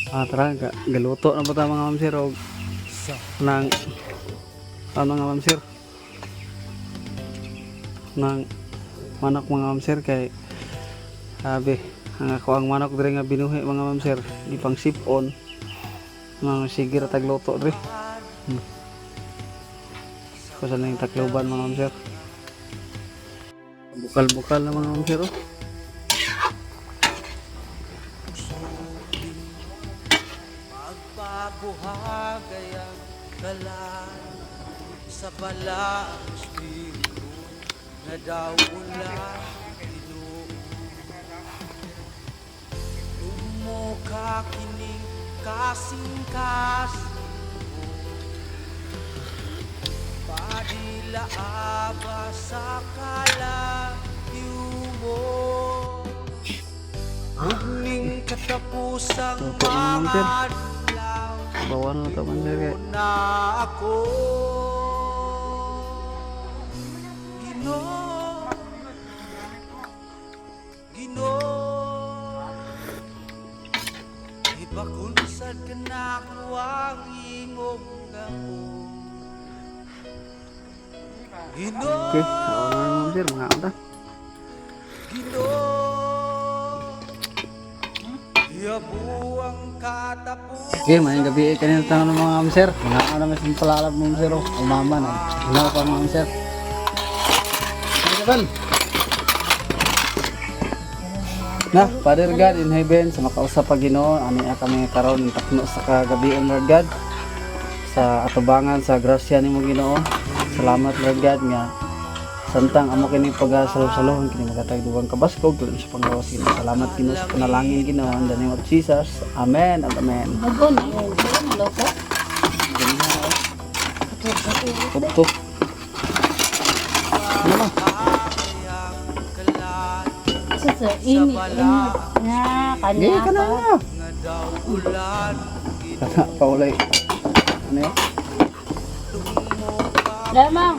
Ah, tara, galuto na ba ta, mga ma'am sir, og ng ano, mga ma'am sir? Ng manok, mga ma'am sir, kay sabi ang ako ang manok diri nga binuhi, mga ma'am sir, ipang sip on mga sige ra tagluto diri. Ko sa nang Tacloban, mga ma'am sir. Bukal-bukal na, mga ma'am sir, oh. Magpabuhagay ang kalan sa balang espiritu na daw wala Ginoo. Tumuka kining kasing-kasing ko. Padila aba sa kalayo mo. Ning katapusang Opo, ma'am, mga sir. adlaw Bawa na to, ma'am sir, kay na ako. Ginoo, Ginoo, ipakunsad ka na ako ang imong gamo. Ginoo, Okay, ako na, ma'am sir, mga unta. Ginoo, Yabuang katapos. Okay, mayong gabi eh, kanina tanong ng mga ma'am sir. Mga ano may palalab, ma'am sir, oh. Umama na. Umaw pa, mga sir. Ano ba? Na, Father God in heaven, sa makausap pa Ginoo, ani kami karon takno sa kagabion, Lord God. Sa atubangan sa grasya nimo, Ginoo. Salamat, Lord God, nga samtang amo kini pagasalom-salon kini magatag dugang kabaskog tulo sa panglawas, Ginoo. Salamat, Ginoo, sa panalangin, Ginoo, in the name of Jesus. Amen and amen. Bago na. Wala na loko. Tuptup. Ano ba? Sa init, init. Na, kanya Gaya ka na. pa. Kana paulay. Ano yun? Lamang.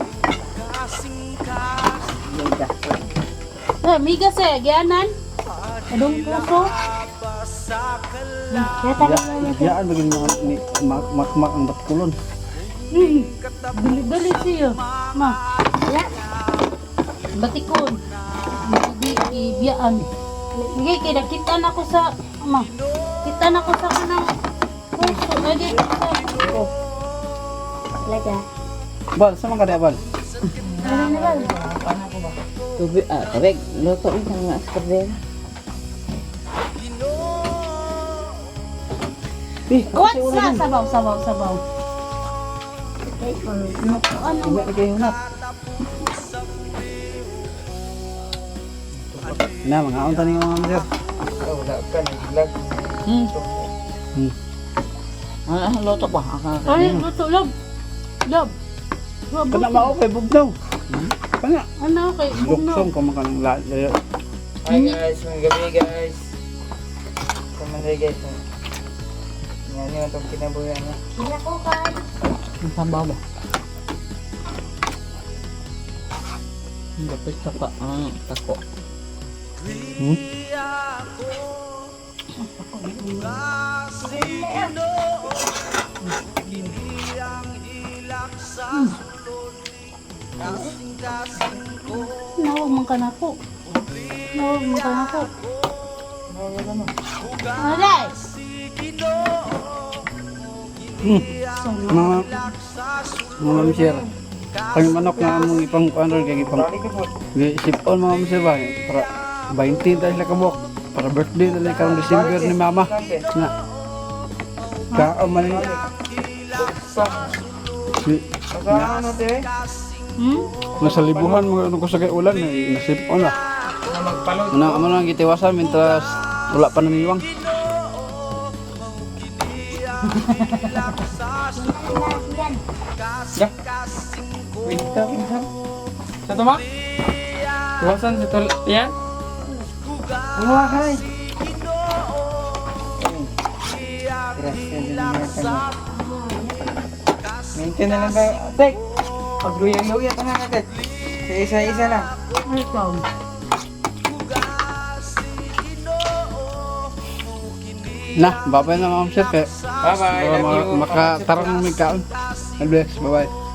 Eh, migas eh, gianan. Adong puso. Kaya tayo Ya, biyaan ba mga ni makmak ang batkulon. Dali-dali siya. Ma. Wala. Batikon. Hindi ibiyaan. Hindi kay nakita na ko sa ma. Kita na ko sa kanang puso. Ay, di sa oh. Laga. Bal, sa mga kaya bal? Ano na ba? Tubig, ah, tubig. Luto ang mga strawberry. Eh, What's na? Sabaw, sabaw, sabaw. Ano? Uwi na kayo na. Na, mga unta ni mga sir. Wala ka, nag-vlog. Ah, luto ba? Ah, Ay, luto, love. Love. Love. Kana mao kay bugnaw. Kana Ano kay bugnaw. luksong ka man kanang la. Hi guys, mga gabi guys. Kamanday guys. Nga niyo itong kinabuhi ano. Ang sabaw ba? Dapat sa pa ang tako. Nawag man ka na po. Nawag man ka na po. Aray! Mga mga ma'am sir. Kami manok na among ipang kuan ron kay ipang sip on, mga ma'am sir ba para 20 tayo sila kabuk para birthday na lang karong December ni mama. Na. Ka man si Kasama ano te? Hmm? Nasa libuhan mga ano ko sa kay ulan eh, nasip on lah. Na magpalod. Ano amo lang gitiwasan mientras wala pa naniwang. Ya. Wait ka, minsan. Sa tama? Iwasan sa tol. Yan? Gumawa ka eh. Gracias, din Maintain na lang tayo. Tek! Pagluya-luya pa nga natin. Sa isa-isa lang. Ay, ikaw. Na, bye-bye na, ma'am sir. Kay, Bye-bye. Love you. makatarang may kaon. God bless. Bye-bye.